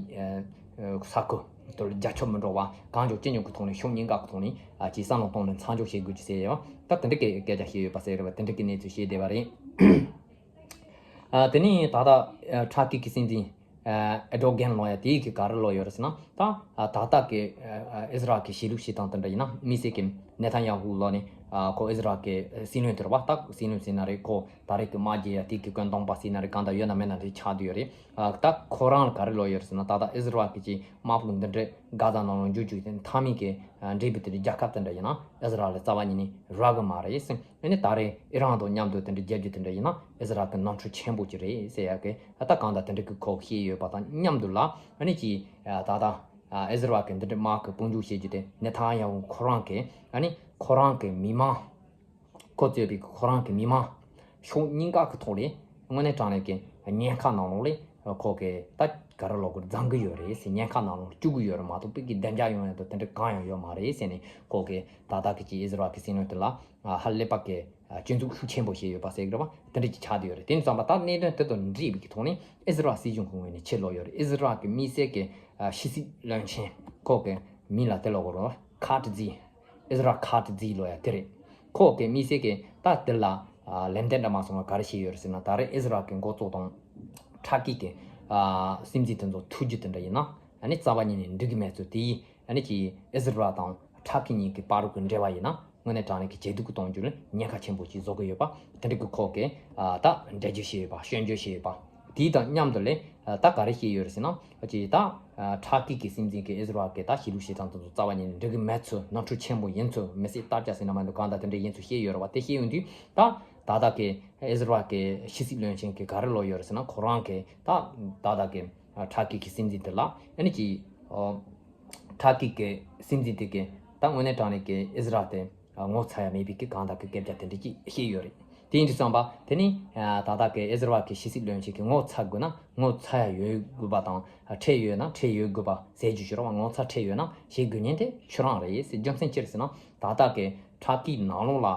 ཨ་ས་ཁུལ་དེ་ལ་རྒྱ་ཁྱབ་མི་འགྲོ་བ། གང་མགྱོགས་ཅི་མགྱོགས་ཀྱི་ཐོག་ནས་ཕྱོགས་གཉིས་ཀ་གི་ཐོག་ནས་ཨ་ཅིག་བསམ་བློ་གཏོང་ནས་མཚམས་འཇོག་བྱེད་དགོས་ཀྱི་ཟེར་ཡོད། ད་དེ་འདྲ་གི་སྐད་ཆ་བཤད་ཡོད་པ་ཟེར་རེད་བ། དེ་འདྲ་གི་གནས་ཚུལ་བཤད་བསྡད་པ་རེད། ཨ་དེ་ནས་ད་ལྟ་ཨ་ཊར་ཀི་གི་སྲིད་འཛིན་ཨ་ཨེར་ཌོ་གྷན་ལབ་ཡ་དེ་གིས་ག་རེ་ལབ་ཡོད་རེད་ཟེར་ན། ད་ཨ་ད་ལྟ་གི་ཨ་ཨ་ཨི་ཟི་རལ་གི་བྱེད་ལུགས་བྱེད་སྟངས་དེ་འདྲ་ཡིན་ན། དམིགས་བསལ་གྱི་ནེ་ཐན་ཡ་ཧུ་ལབ་ནས་ཨ་ཁོ་ཨི་ཟི་རལ་གི་སྲིད་བློན་དེ་རེད་བ། ད་སྲིད་བློན་ཟེར་ན་རེད། ཁོ་ད་རེས་ཀྱི་དམག་རྒྱག་ཡ་དེ་གི་བཀོད་འདོམས་པ་ཟེར་ན་རེད། གང་ལྟར་ཡོད་ན་མེད་ན་དེ་ཆགས་བསྡད་ཡོད་རེད། ཨ་ད་ཁོ་རང་ལ་ག་རེ་ལབ་ཡོད་རེད་ཟེར་ན། ད་ལྟ་ཨི་ཟི་རལ་གྱི་དམག་དཔུང་འདི་འདྲའི་གྷ་ཛ་ནང་ལ་འཇུག་རྒྱུ་དེ་མཐའ་མའི་གི་ཨ་འབྲས་བུ་དེ་འདྲ་རྒྱལ་ཁ་དེ་འདྲ་ཡིན་ན་ཨི་ཟི་རལ་ལ་རྩ་བ་ཉིད་ནས་རག་གི་མ་རེད་ཟེར། ཨ་ནི་ད་རེས་ཨི་རན་དང་མཉམ་དུ་དེ་འདྲ་རྒྱག་རྒྱུ་དེ་འདྲ་ཡིན་ན་ཨི་ཟི་རལ་གི་ནོར་འཁྲུལ་ཆེན་པོ་ཅིག་རེད་ཟེར་ཡ་གི། ཨ་ད་གང་ལྟར་དེ་འདྲ་གི་ཁོ་བཤད་ཡོད་པ་དང་མཉམ་དུ་ལ་ཨ་ནི་ཀྱི་ཨ་ད་ལྟ་ཨ་ཨི་ཟི་རལ་གི་འདི་འདྲའི་དམག་གི་དཔུང་འཇུག་བྱེད་རྒྱུ་དེ་ནེ་ཐན་ཡ་ཧུ་ཁོ་རང་གི་ཨ་ནི་ཁོ་རང་གི་མི་མང་། ཁོ་གཙོས་པའི་ཁོ་རང་གི་མི་མང་ཕྱོགས་གཉིས་ཀ་གི་ཐོག་ལས་དངོས་གནས་དྲང་གནས་ཀྱི་ཉེན་ཁ་ནང་ལོགས་ལས་ཁོ་གི་ད་ག་རེ་ལབ་དགོས། འཛིང་གི་ཡོད་རེད་ཟེར། ཉེན་ཁ་ནང་ལོགས་བཅུག་གི་ཡོད་རེད་མ་གཏོགས་དཔེ་གི་བདེ་འཇགས་ཡོང་ཡ་དང་དེ་འདྲ་གང་ཡང་ཡོད་མ་རེད་ཟེར་ནས། ཁོ་གི་ད་ལྟ་གི་ཅིག་ཨི་ཟི་རལ་གི་སྲིད་བློན་དེ་ལ་ཧ་ལས་པ་གི་ སྐྱོན་འཛུགས་ཤུགས་ཆེན་པོ་བྱས་ཡོད་པ་ཟེར་གི་རེད་བ། དེ་འདྲ་ཅིག་ཆགས་བསྡད་ཡོད་རེད། དེ་ཡིན་ཙང་པ་ད་གནད་དོན་དེ་དང་འབྲེལ་བའི་གི་ཐོག་ནས་ཨི་ཟི་རལ་སྲིད་གཞུང་གི་ངོས་ནས་ཕྱིར་ལོག་ཡོད་རེད། ཨི་ཟི་རལ་གི་དམིགས་བསལ་གི་ཕྱི་སྲིད་བློན་ཆེན་ཁོ་གི་མིང་ལ་དེ་ལོག་གི་རེད་བ། ཁ་ཏི་ཛི། ཨི་ཟི་རལ་ཁ་ཏི་ཛི་ལོ་ཡ་དེ་རེད། ཁོ་གི་དམིགས་བསལ་གི་ད་དེ་ལ་ལན་འདེབས་འདྲ་མ་སོང་བ་ག་རེ་བྱས་ཡོད་རེད་ཟེར་ན། ད་རེས་ཨི་ཟི་རལ་གི་འགོ་གཙོ་དང་ཁྲ་ཀི་གི་སྲིད་འཛིན་དེ་ཚོ་ཐུག་རྒྱུ་དེ་འདྲ་ཡིན་ན་ཨ་ནི་རྩ་བ་ཉིད་ནས་འགྲིག་གི་མེད་ཚུལ། དེ་ཡིས་ཨ་ནི་ཅིག་ཨི་ཟི་རལ་དང་ཁྲ་ཀི་གཉིས་ཀྱི་བར་དུ་གི་འབྲེལ་བ་ཡིན་ན་དངོས་གནས་དྲང་གནས་ཀྱི་ཇེ་སྡུག་གི་གཏོང་རྒྱུ་ལ་ཉེན་ཁ་ཆེན་པོ་ཅིག་བཟོ་གི་ཡོད་པ་དེ་འདྲ་གི་ཁོ་གི་ད་འགྲེལ་བརྗོད་བྱས་ཡོད་པ། སྐྱོན་བརྗོད་བྱས་ཡོད་པ། དེ་དང་མཉམ་དུ་ལས་ད་ག་རེ་བཤད་ཡོད་རེད་ཟེར་ན། ཅིག་ད་ཁྲ་ཀི་གི་སྲིད་འཛིན་གྱི་ཨི་ཟི་རལ་གྱི་ད་གཞིས་ལུས་བྱེད་སྟངས་དེ་ཚོ་རྩ་བ་ཉིད་ནས་འགྲིག་གི་མེད་ཚུལ། ནོར་འཁྲུལ་ཆེན་པོ་ཡིན་ཚུལ། མི་སེར་དར་ཆ་ཟེར་ན་མ་འདུག་གང་ལྟར་དེ་འདྲ་ཡིན་ཚུལ་བཤད་ཡོད་རེད་བ། དེ་བཤད་ཡོང་དུས་ད་ད་ལྟ་གི་ཨི་ཟི་རལ་གྱི་ཕྱི་སྲིད་བློན་ཆེན་གྱིས་ག་རེ་ལབ་ཡོད་རེད་ཟེར་ན། ཁོ་རང་གིས་ད་ད་ལྟ་གི་ཁྲ་ཀི་གི་སྲིད་འཛིན་དེ་ལ་ཨ་ནི་ཅིག་ཁྲ་ཀི་གི་སྲིད་འཛིན་དེ་གིས་ད་དངོས་གནས་དྲང་གནས་ཀྱི་ཨི་ཟི་རལ་དེ་ངོ་ཚ་ཡ་མེད་པའི་གི་གང་ལྟར་གི་སྐད་ཆ་དེ་འདྲ་ཅིག་བཤད་ཡོད་རེད། དེ་ཡིན་དུས་ཙམ་པ་དེ་ནི་ད་ལྟ་གི་ཨི་ཟི་རལ་གྱི་ཕྱི་སྲིད་བློན་ཆེན་གྱིས་ངོ་ཚ་དགོས་ན་ངོ་ཚ་ཡ་ཡོད་དགོས་པ་དང་། ཁྲེལ་ཡོད་ན་ཁྲེལ་ཡོད་དགོས་པ་ཟེར་རྒྱུ་ཞིག་རེད་བ། ངོ་ཚ་ཁྲེལ་ཡོད་ན་བྱེད་དགོས་མཁན་དེ་ཁྱོད་རང་རེད་ཟེར། རྒྱུ་མཚན་ཅི་རེད་ཟེར་ན། ད་ལྟ་གི་ཁྲ་ཀི་ནང་ལོགས་ལ་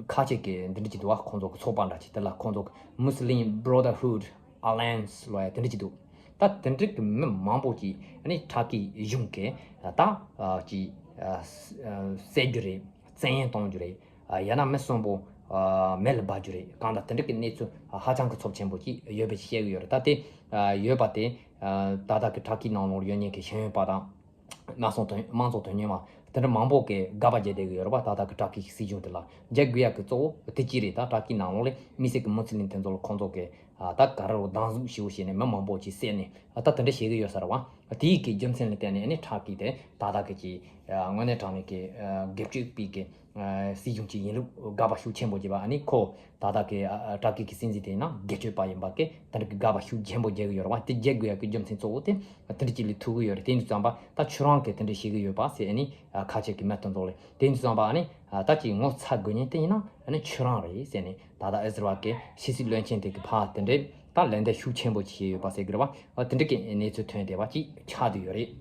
ཁ་ཆེ་གི་འདི་འདྲ་ཅིག་འདུག་བ། ཁོང་ཚོ་གི་ཚོགས་པ་འདྲ་ཅིག་དེ་ལ་ཁོང་ཚོ་གི་Muslim Brotherhood Alliance ལོ་ཡ་དེ་འདྲ་ཅིག་འདུག་ད་དེ་འདྲ་གི་མི་མང་པོ་ཅིག་ཨ་ནི་ཁྲ་ཀི་གཞུང་གི་ད་ཅིག་བསད་རྒྱུ་རེད། བཙན་གཡེམ་གཏོང་རྒྱུ་རེད། ཡང་ན་མི་གསོན་པོ་མེ་ལ་སྦར་རྒྱུ་རེད། གང་ལྟར་དེ་འདྲ་གི་གནས་ཚུལ་ཧ་ཅང་གི་ཚབས་ཆེན་པོ་ཅིག་ཡོད་པ་ཅིག་བཤད་གི་ཡོད་རེད། ད་དེ་ཡོད་པ་དེ་ད་ལྟ་གི་ཁྲ་ཀི་ནང་ལོགས་ཡོད་མཁན་གི་ཤེས་ཡོན་པ་དང་། དམངས་གཙོ་དོན་དམངས་གཙོ་དོན་གཉེར་བ་དེ་འདྲ་མང་པོ་གིས་དགག་པ་བརྒྱབ་བསྡད་གི་ཡོད་རེད་པ། ད་ལྟ་གི་ཁྲ་ཀི་གི་སྲིད་གཞུང་དེ་ལ་རྒྱག་དགོས་ཡག་གི་གཙོ་བོ་དེ་གཅིག་རེད། ད་ཁྲ་ཀི་ནང་ལོགས་ལ་དམིགས་བསལ་གི་མུ་སི་ལིམ་དེ་ཚོ་ལ་ཁོང་ཚོ་གི་ད་ག་རེ་རོ་སྡང་ཟུག་ཞེ་པོ་བྱས་ནས་མི་མང་པོ་ཅིག་བསད་ནས་ད་དེ་འདྲ་བྱེད་གི་ཡོད་ས་རེད་བ། དེའི་གི་རྒྱུ་མཚན་ལ་བརྟེན་ནས་ཨ་ནི་ཁྲ་ཀི་དེ་ད་ལྟ་གི་ཅིག་དངོས་གནས་དྲང་གནས་ཀྱི་སྒེར་གཅོད་པའི་གི་སྲིད་གཞུང་ཅིག་ཡིན་ལུགས་དགག་པ་ཤུགས་ཆེན་པོ་བྱས་པ། ཨ་ནི་ཁོ་ད་ལྟ་གི་ཨ་ཨ་ཁྲ་ཀི་གི་སྲིད་འཛིན་དེ་ཡིན་ན་སྒེར་གཅོད་པ་ཡིན་པ་གི་དེ་འདྲ་གི་དགག་པ་ཤུགས་ཆེན་པོ་རྒྱག་གི་ཡོད་རེད་བ། དེ་རྒྱག་དགོས་ཡག་གི་རྒྱུ་མཚན་གཙོ་བོ་དེ་དེ་འདྲ་ཅིག་ལ་ཐུག་གི་ཡོད་རེད། དེ་ཡིན་དུས་ཙམ་པ་ད་ཁྱོད་རང་གིས་དེ་འདྲ་བྱེད་གི་ཡོད་པ་ཟེར། ཨ་ནི་ཨ་ཁ་ཆེ་གི་མི་དེ་ཚོ་ལ། དེ་ཡིན་དུས་ཙམ་པ་ཨ་ནི་ཨ་ད་ཅིག་ངོ་ཚ་དགོས་མཁན་དེ་ཡིན་ན་ཨ་ནི་ཁྱོད་རང་རེད་ཟེར་ནས་ད་ལྟ་ཨི་ཟི་རལ་གི་ཕྱི་སྲིད་བློན་ཆེན་དེ་གི་ཕར་དེ་འདྲའི་ད་ལན་འདེབས་ཤུགས་ཆེན་པོ་ཅིག་བྱས་ཡོད་པ་ཟེར་གི་རེད་བ། ཨ་དེ་འདྲ་གི་གནས་ཚུལ་ཐོན་བསྡད་པ་ཅིག་ཆགས་བསྡད་ཡོད་རེད།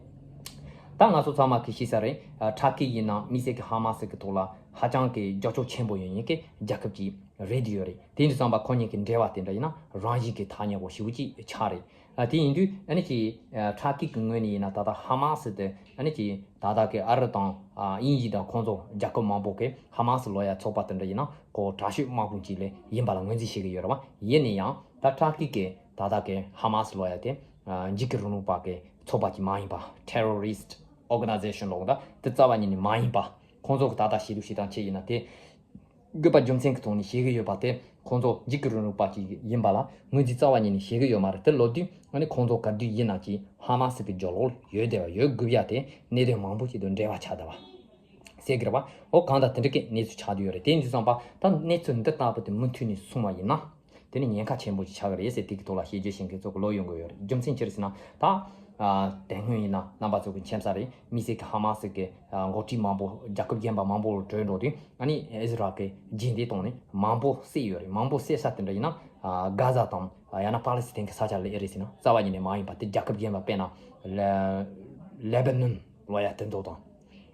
ད་ང་ཚོ་ཚང་མ་གིས་ཤེས་ས་རེད། ཨ་ཁྲ་ཀི་ཡིན་ན་དམིགས་བསལ་གི་ཧ་མ་སི་གི་ཐོག་ལ་ཧ་ཅང་གི་རྒྱབ་སྐྱོར་ཆེན་པོ་ཡོད་མཁན་གི་རྒྱལ་ཁབ་ཅིག་རེད་བསྡད་ཡོད་རེད། དེ་ཡིན་དུས་ཙམ་པ་ཁོ་གཉིས་ཀྱི་འབྲེལ་བ་དེ་འདྲ་ཡིན་ན་རང་བཞིན་གི་ཐག་ཉེ་པོ་ཞེ་པོ་ཅིག་ཆགས་རེད། ཨ་དེ་ཡིན་དུས་ཨ་ནི་ཅིག་ཨ་ཁྲ་ཀི་གི་ངོས་ནས་ཡིན་ན་ད་ལྟ་ཧ་མ་སི་དེ་ཨ་ནི་ཅིག་ད་ལྟ་གི་ཨ་རི་དང་ཨ་དབྱིན་ཇི་དང་ཁོང་ཚོ་རྒྱལ་ཁབ་མང་པོ་གིས་ཧ་མ་སི་ལོ་ཡ་ཚོགས་པ་དེ་འདྲ་ཡིན་ན་ཁོ་དྲག་ཤོས་དམག་དཔུང་ཅིག་ལས་ཡིན་པ་ལ་ངོས་འཛིན་བྱེད་ཀྱི་ཡོད་རེད་བ། ཡིན་ན་ཡང་ད་ཁྲ་ཀི་གི་ད་ལྟ་གི་ཧ་མ་སི་ལོ་ཡ་དེ་ཨ་འཇིགས་སྐུལ་རིང་ལུགས་པ་གི་ཚོགས་པ་ཅིག་མ་ཡིན་པ། Terrorist Organization ལོ་ད་དེ་རྩ་བ་ཉིད་ནས་མ་ཡིན་པ། ཁོང་ཚོ་གི་ད་ལྟ་བྱེད་ལུགས་བྱེད་སྟངས་ཅི་ཡིན་ན་དེ་དགོས་པ་རྒྱུ་མཚན་གྱི་ཐོག་ནས་བྱེད་ཀྱི་ཡོད་པ་དེ་ཁོང་ཚོ་འཇིགས་སྐུལ་རིང་ལུགས་པ་ཅིག་ཡིན་པ་ལ་ངོས་འཛིན་རྩ་བ་ཉིད་ནས་བྱེད་ཀྱི་ཡོད་མ་རེད། དེ་ལབ་དུས་ཨ་ནི་ཁོང་ཚོ་ག་དུས་ཡིན་ན་ཅིག་ཧ་མ་སི་གི་རྒྱབ་ལོགས་ལ་ཡོད་བསྡད་པ་ཡོད་དགོས་ཡ་དེ་གནད་དོན་མང་པོ་ཅིག་དང་འབྲེལ་བ་ཆགས་བསྡད་པ་ཟེར་གི་རེད་བ། འོ་གང་ལྟར་དེ་འདྲ་གི་གནས་ཚུལ་ཆགས་བསྡད་ཡོད་རེད། དེ་ཡིན་དུས་ཙམ་པ་ད་གནས་ཚུལ་འདི་ལྟ་བུ་དེ་མུ་མཐུད་ནས་སོང་བ་ཡིན་ན། དེ་ནི་ཉེན་ཁ་ཆེན་པོ་ཅིག་ཆགས་ཀྱི་རེད་ཟེར་དེ་གི་ཐོག་ལ་བཤད་རྒྱུ་བྱེད་མཁན་ཚོ་གི་ལོ་ཡོང་གི་ཡོད་རེད། རྒྱུ་མཚན་ཅི་རེད་ཟེར་ན་ད། ཨ་དེ་སྔོན་ཡིན་ན་རྣམ་པ་ཚོ་གི་མཁྱེན་གསལ་རེད། དམིགས་བསལ་གྱི་ཧ་མ་སི་གི་ཨ་འགོ་ཁྲིད་མང་པོ་རྒྱལ་ཁབ་གཞན་པ་མང་པོ་ལ་བྲོས་འགྲོ་དུས་ཨ་ནི་ཨི་ཟི་རལ་གི་རྗེས་འདེད་བཏང་ནས་མང་པོ་བསད་ཡོད་རེད། མང་པོ་བསད་ས་དེ་འདྲ་ཡིན་ན་ཨ་གྷ་ཟ་དང་ཨ་ཡང་ན་པ་ལི་སི་ཐན་གི་ས་ཆ་ལ་ཨེ་རེད་ཟེར་ན་རྩ་བ་ཉིད་ནས་མ་ཡིན་པ། དེ་རྒྱལ་ཁབ་གཞན་པ་དཔེར་ན་ལེ་ལེ་བྷ་ནོན་ལོ་ཡ་དེ་ཚོ་དང་།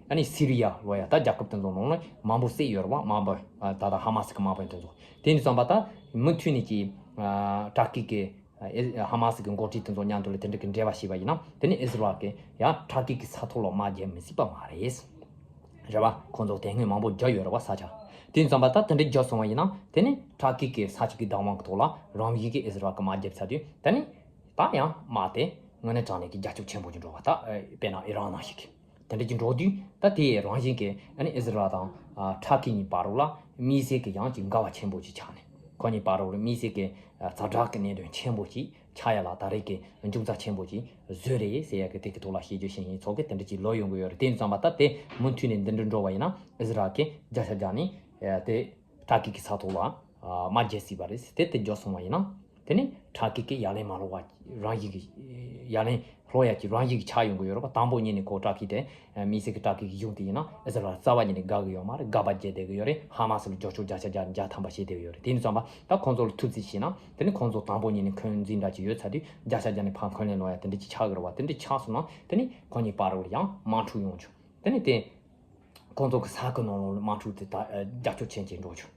ཨ་ནི་སི་རི་ཡ་ལོ་ཡ་ད་རྒྱལ་ཁབ་དེ་ཚོ་ནང་ལ་མང་པོ་བསད་ཡོད་རེད་བ། དམག་དཔོན་ཨ་ད་ལྟ་ཧ་མ་སི་གི་དམག་དཔོན་དེ་ཚོ། དེ་ཡིན་དུས་ཙམ་པ་ད་མུ་མཐུད་ནས་ཀྱི་ཨ་ཏུར་ཀི་གི་ཨ་ཧ་མ་སི་གི་འགོ་ཁྲིད་དེ་ཚོ་མཉམ་དུ་ལ་དེ་འདྲ་གི་འབྲེལ་བ་བྱས་པ་ཡིན་ན་དེ་ནི་ཨི་ཟི་རལ་གི་ཡ་ཏུར་ཀི་གི་ས་ཐོག་ལ་དམག་རྒྱག་མི་སྲིད་པ་མ་རེད། རེད་བ། ཁོང་ཚོ་དེ་སྔོན་མང་པོ་རྒྱག་ཡོད་རེད་བ་ས་ཆ། དེ་ཡིན་ཙམ་པ་ད་དེ་འདྲ་རྒྱག་སོང་བ་ཡིན་ན་དེ་ནི་ཏུར་ཀི་གི་ས་ཆ་གི་བདག་དབང་གི་ཐོག་ལ་རང་བཞིན་གི་ཨི་ཟི་རལ་གི་དམག་རྒྱབ་ཚར་དུས་ད་ནི་ད་ཡང་དམག་དེ་དངོས་གནས་དྲང་གནས་ཀྱི་རྒྱ་ཁྱབ་ཆེན་པོ་ཅིག་འགྲོ་བ། ད་ཨ་དཔེར་ན་ཨི་རན་ནང་བཞིན་གི་དེ་འདྲ་ཅིག་འགྲོ་དུས་ད་དེ་རང་བཞིན་གྱི་ཨ་ནི་ཨི་ཟི་རལ་དང་ཨ་ཏུར་ཀི་གཉིས་བར་རོ་ལ་དམིགས་བསལ་གྱི་ཡང་ཅིག་འགལ་བ་ཆེན་པོ་ཅིག་ཆགས་ནས་ཁོ་གཉིས་བར་རོ་ལ་དམིགས་བསལ་གྱི་ཨ་ཛ་དྲག་གི་གནད་དོན་ཆེན་པོ་ཅིག་ཆགས་ཡ་ལ་ད་རེས་ཀྱི་འབྱུང་རྩ་ཆེན་པོ་ཅིག་བཟོས་རེད་ཟེར་ཡ་གི་དེ་གི་ཐོག་ལ་བཤད་རྒྱུ་བྱེད་མཁན་ཚོ་གི་དེ་འདྲ་ཅིག་ལོ་ཡོང་གི་ཡོད་རེད། དེ་ཡིན་ཙམ་པ་ད་དེ་མུ་མཐུད་ནས་འདི་འདྲ་འགྲོ་བ་ཡིན་ན་ཨི་ཟི་རལ་གྱི་བརྒྱ་ཆ་བརྒྱ་ནས་ཨ་དེ་ཏུར་ཀི་གི་ས་ཐོག་ལ་ཨ་དམག་རྒྱག་སྲིད་པ་རེད། དེ་དེ་འགྲོ་སོང་བ་ཡིན་ན་དེ་ནི་ཏུར་ཀི་གི་ཡ་ལན་མ་སློག་པ་རང་བཞིན་གྱི་ཡ་ལན་སློག་ཡ་གི་རང་བཞིན་གྱི་ཆགས་ཡོང་གི་ཡོད་རེད་པ། དང་པོ་ཉིད་ནས་ཁོ་ཏུར་ཀི་དེ་དམིགས་བསལ་གྱི་ཏུར་ཀི་གི་གཞུང་དེ་ཡིན་ན་ཨི་ཟི་རལ་རྩ་བ་ཉིད་ནས་དགའ་གི་ཡོད་མ་རེད། དགག་པ་བརྒྱབ་བསྡད་གི་ཡོད་རེད། ཧ་མ་སི་ལ་རྒྱབ་སྐྱོར་བརྒྱ་ཆ་བརྒྱ་བརྒྱ་ཐམ་པ་བྱས་བསྡད་གི་ཡོད་རེད། དེ་ཡིན་ཙམ་པ་ད་ཁོང་ཚོ་ལ་ཐུག་རྩིས་བྱས་ན་དེ་ནི་ཁོང་ཚོ་དང་པོ་ཉིད་ནས་འཁོན་འཛིན་འདྲ་ཅིག་ཡོད་ཚར་དུས་བརྒྱ་ཆ་བརྒྱ་ནས་ཕར་འཁོན་ལན་སློག་ཡ་དེ་འདྲ་ཅིག་ཆགས་གི་རེད་པ། དེ་འདྲ་ཆགས་སོང་ན་དེ་ནི་ཁོ་གཉིས་བར་རོ་ལ་ཡང་དམག་འཁྲུག་ཡོང་ཆོག་དེ་ནི་དེ་ཁོང་ཚོ་གི་ས་ཁུལ་ནང་ལོགས་ལ་དམག་འཁྲུག་དེ་ད་རྒྱབ་སྐྱོར་བྱེད་ཀྱིན་འགྲོ་ཆོག་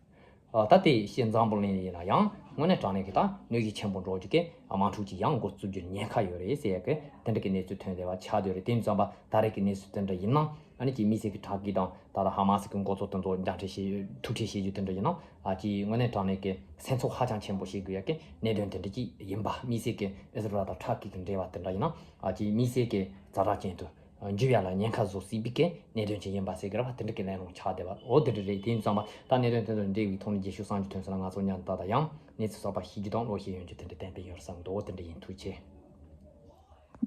ཨ་ད་དེ་བཤད་འཛམ་བུ་གླིང་ཡིན་ན་ཡང་དངོས་གནས་དྲང་གནས་ཀྱི་ད་གནོད་གཞི་ཆེན་པོ་འགྲོ་རྒྱུ་གི་དམག་འཁྲུག་ཅིག་ཡང་འགོ་བཙུགས་རྒྱུ་ཉེན་ཁ་ཡོད་རེད་ཟེར་ཡ་གི་དེ་འདྲ་གི་གནས་ཚུལ་ཐོན་བསྡད་པ་ཆགས་བསྡད་རེད། དེ་ཡིན་ཙང་པ་ད་རེས་ཀྱི་གནས་ཚུལ་དེ་འདྲ་ཡིན་ན་ཨ་ནི་ཅིག་དམིགས་བསལ་གྱི་དྲག་གི་དང་ད་ལྟ་ཧ་མ་སི་གི་འགོ་གཙོ་དེ་ཚོ་མཇལ་འཕྲད་བྱེད་ཐུག་འཕྲད་བྱེད་རྒྱུ་དེ་འདྲ་ཡིན་ན་ཨ་ཅིག་དངོས་གནས་དྲང་གནས་ཀྱི་སེམས་ཚོར་ཧ་ཅང་ཆེན་པོ་བྱེད་དགོས་ཡ་གི་གནད་དོན་དེ་འདྲ་ཅིག་ཡིན་པ། དམིགས་བསལ་གྱི་ཨི་སི་རལ་དང་ཐར་ཀི་གི་འབྲེལ་བ་དེ་འདྲ་ཡིན་ན་ཨ་ཅིག་དམིགས་བསལ་གྱི་ཛ་དྲག་ཅན་དུ་འགྱུར་ཡ་ལ་ཉེན་ཁ་བཟོ་སྲིད་པའི་གི་གནད་དོན་ཅིག་ཡིན་པ་ཟེར་གི་རེད་པ། དེ་འདྲ་གི་གླེང་སློང་ཆགས་བསྡད་པ་འོ་དེ་འདྲ་རེད། དེ་ཡིན་ཙང་པ་ད་གནད་དོན་དེ་ཚོ་འབྲེལ་བའི་ཐོག་ནས་རྒྱས་ཤོག་བསམ་རྒྱུ་ཐོན་སོང་ན་ང་ཚོ་མཉམ་དུ་ད་ལྟ་ཡང་གནས་ཚུལ་གསར་པ་ཤེས་རྒྱུ་དང་བློ་ཤེས་ཡོང་རྒྱུ་དེ་འདྲ་ཏན་ཏན་ཡོད་རེད་བསམ་གི་འདུག་འོ་དེ་འདྲ་ཡིན། ཐུགས་རྗེ་ཆེ།